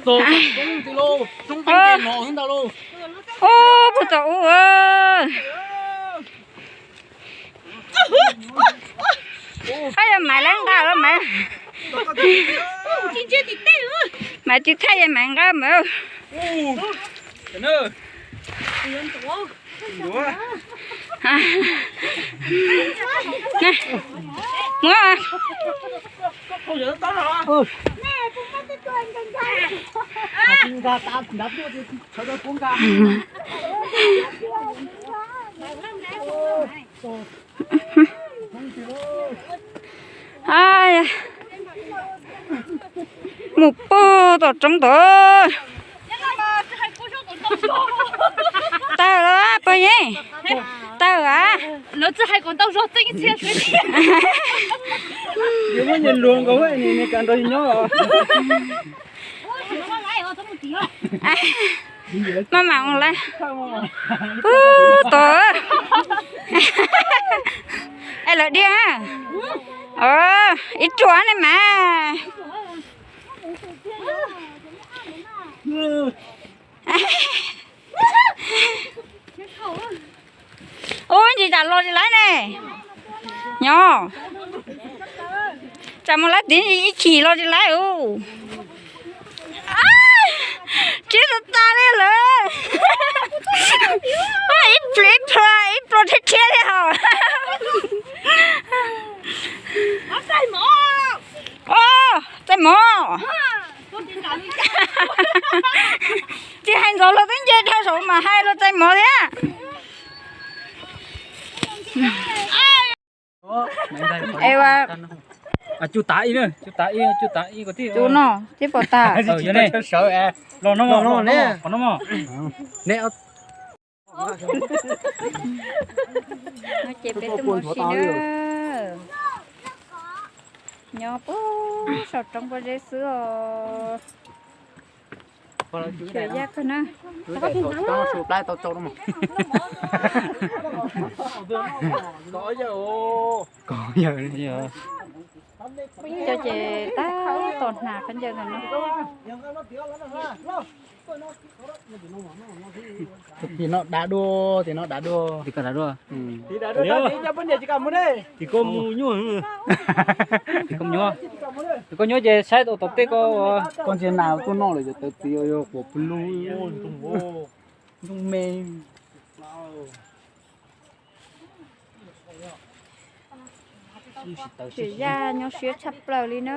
Ub, puag tom ub. Haj yog Maiv lawv nqa los Maiv. Maiv tsis thaij yog Maiv nqa Maiv. Muab. Mus puag tom roob tod. Tawg lawm pog yeej. Tawg a. Yuav muab nyias luag nkaus, nws kav nrog yus nyob. Maj mam mus lawm. Puag tod. Es lawv dhia. Ib ruam ne mas. Ub, ntsis tsam los tsis laib ne. Nyob tsam mus laib tid ib chim los tsis laib ub. Tsib tas tas li lawm. Ib pluag ib pluag ib pluag thiab thiab li hos. Txaij mov. Tsis hais ntxov luag twb nce dhau saud mas hais luag txaij mov thiab. Cug tav ib, cug tav ib, cug tav ib kom tib. Cug no tib pom tag. Los no, los no, los no. No ces peb tuaj mus ua si na. Nyob puag saum roob pob zeb xwb os. Xyuas yaj kawg na. Cov ces tab tom hnav khaub ncaws ntawm no. Tim no dav dua, tim no dav dua. Tim koj mus nyuaj, tim koj nyuaj, tim koj nyuaj ces saib tau tom tej ko. Koj ntsia nas tuaj noj lawm cov tawv txiv yog quav pw lug, ntoo me. Tsis yaj nyob siab tshaj plaws li na.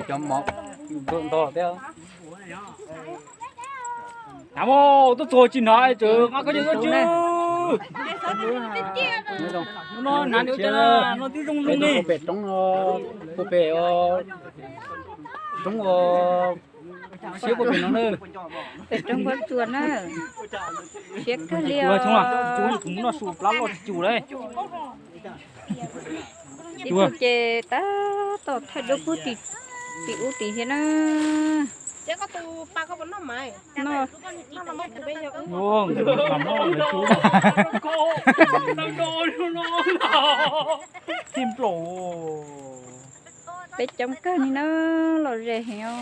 Cov mov nto thiab. Nab, tuaj txog tsis hnov tseem nqa khaub ncaws tuaj tsuj. No hnav nws ua cas no twb zoo zoo li. Pem roob, pem roob, siab puag pem no na. Pem roob puag tsuas na. Siab kawg li os. Kuv mus noj su plab loj tsis cus li. Ib tug ces tab tom thaij duab puag tim ub tim thiab na. Peb coob kawg li na, lom zem heev os.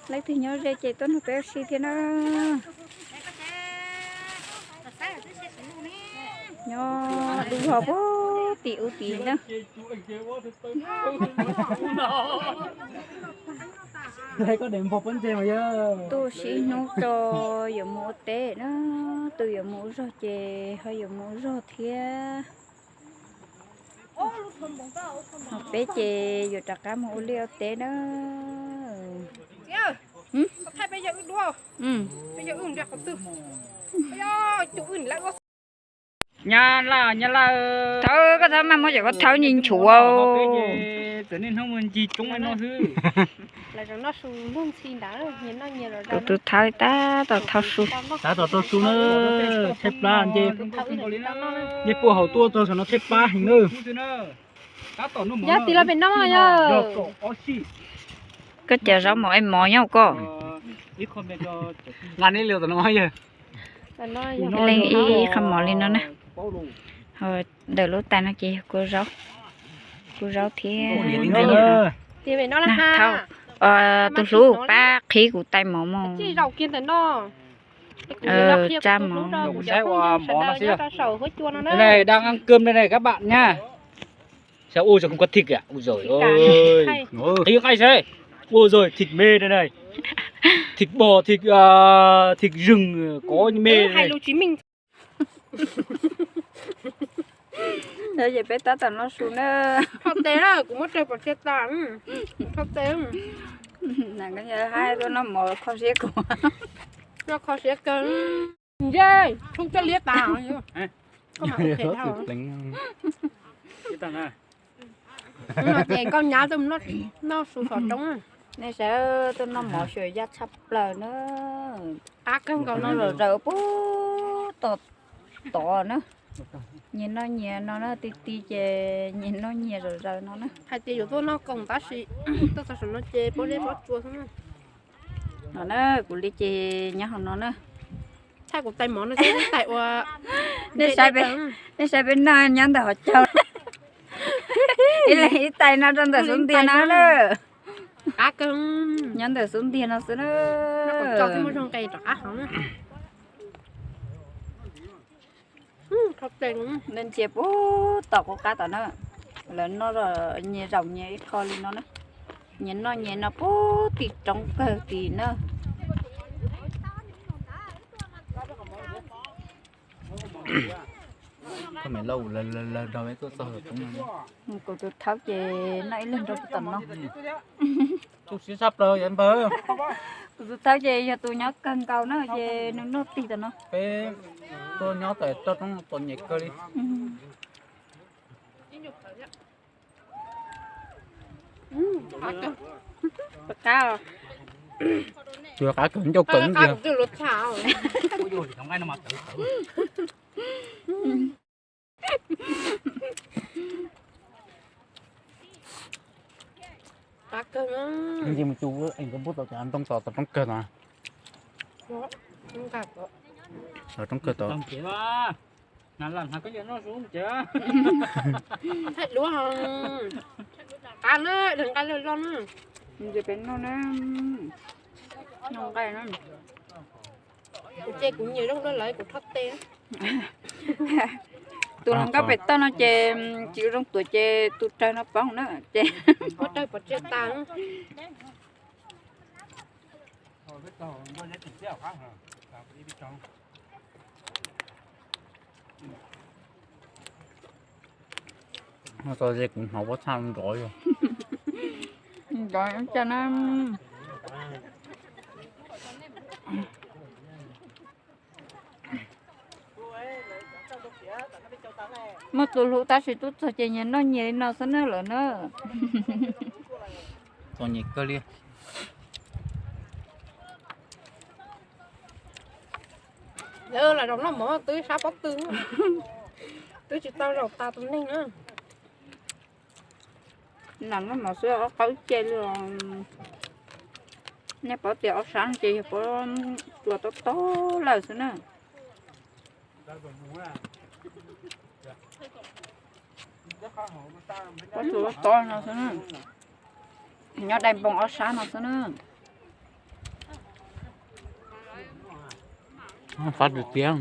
Leej twg nyob ze ces tuaj nrog peb ua si thiab na. Nyob dub zog puag tim ub tim na. Tuaj ua si ib hnub tso yuav mus ua teb na, tus yuav mus ua zog ces ho yuav mus ua zog thiab. Peb ces yuav rov qab mus ua liaj ua teb na. Nyab laj, nyab laj. Thawb, koj txhob maj muab cov koj thawb nyiv nchuav. Tus tus thawb tab tom thau su. Tab tom thau su na. Tshaib plab nce, nce puag hauv tuaj txog saum no tshaib plab heev na. Yog tim los pem no yog. Koj cov zaub mov es mov nyob koj. Nqa neb li tam no yog. Leej ib qho mov li no na. Ntawm lub tais no ces yog kua zaub, kua zaub thiab. Thauj, tus hlub pab qhib kuv tais mov mus. Tsa mov. Saib ua mov no xwb. Cái này đang ăn cơm đây này các bạn nha. Sao ôi sao không có thịt kìa. Ôi giời ơi. Thịt hay sao? Ôi giời, thịt mê đây này. Thịt bò, thịt à, thịt rừng có mê đây này. Ces peb tab tom noj su na. Kho tes na, kuv muab rau pov tseg tas. Kho tes. Hais tuaj noj mov kho siab kuv. Noj kho siab kawg. Nce, thoob coj liab tas. Koj mas ua phem dhau. Ces koj nyab tuaj noj su xov roob. Nej saib tuaj noj mov xyuas yaj tshaj plaws na. Qab kawg nkaus no, zom zaws pub tod tod na. Nyias noj nyias no na, ti ti ces nyias noj nyias zom zaws no na. Hais tias yuav tuaj noj koom tab sis tuaj txog saum no ces pob zeb pob tsuas xwb na. No na, kuv li ces nyob hauv no na. Thaij kuv tais mov no, tais ua. Nej saib peb noj nyob ntawm hauv caug. Ib leeg ib tais no rau ntawm xub ntiag no na. Nyob ntawm xub ntiag no xwb na. Ntsia pub tom kuv qab tom na. Lawv noj nyias zaum nyias ib qho li no na. Nyias noj nyias no pub tim roob kawg tim na. Kuv tus thaub ces noj ib leeg rau tom no. Tu siab tshaj plaws yom npawg. Kuv tus thaub ces yog tus nyob kawg nkaus na ces nws noj tig tom no. Peb tuaj nyob tom toj roob txom nyem kawg li. Qab, qab kawg ncauj kawg tiag. Qab kawg. Ntsis mus cu es koj pub tau cov ntoo tod, tau roob kawg tod. Tau roob kawg tod. Thaij duab, qab na, nqaij loj loj na. Ces peb noj na, noj nqaij na. Kuv ces kuv nyiam zoo dua lawv kuv thob tes. Tus hluas nkauj pem toj no ces tsis ua zoo tuav ces tus rawg no poob na ces. Ua rawg pov tseg tas. Txog ze kuv hnov pob txha nrov yog. Nrov cas na. Muaj tus hlub tab sis tub txog ces nyias noj nyias li no xwb na lawm na. Txom nyem kawg li. Lawv lam zaum noj mov twb sab pob tw, twb tsis tau zaum tas tus neeg na. Lam noj mov xwb ob qab ib ce li. Nej paub tias ob sab ces yog pob tsuas tob tob lawm xwb na. Pob tsuas tob tob no xwb na. Nyob dai npoo ob sab no xwb na. Fab tiag tiag.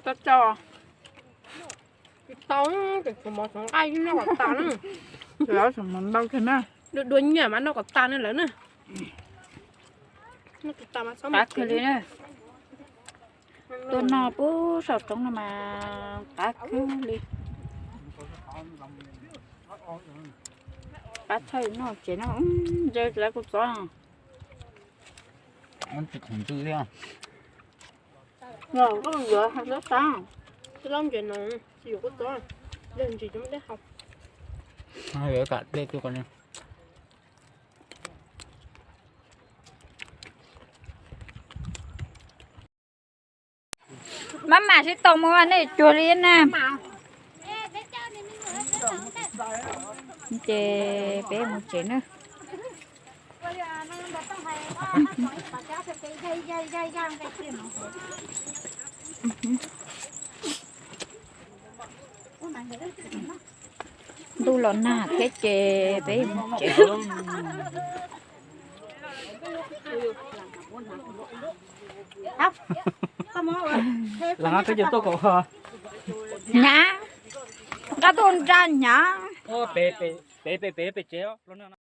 Tau tso. Tsis tau, ces kuv mov xov nqaij noj kom tas na. Lawv xov mov ntau kawg na. Dua dua nyiam mas noj kom tas na lawv na. Qab kawg li na. Tuaj noj pub saum roob no mas qab kawg li. Qab tshaj noj tsev no, ntshe lawv kuj txob. Tsis khoom ntws thiab. Koj yuav hais lab tab, tsis laub ntses no, tsis yuav kuj txob, yog ntsis cov dej hau. Yuav kam dej tuaj ko. Maj mam sib tau mus, nej cuag li na. Ces peb mus tsev na. Ntuj los nag thiab ces peb mus tsev. Nyav, nqa tuaj nra nyav. Pem pem pem pem tsev.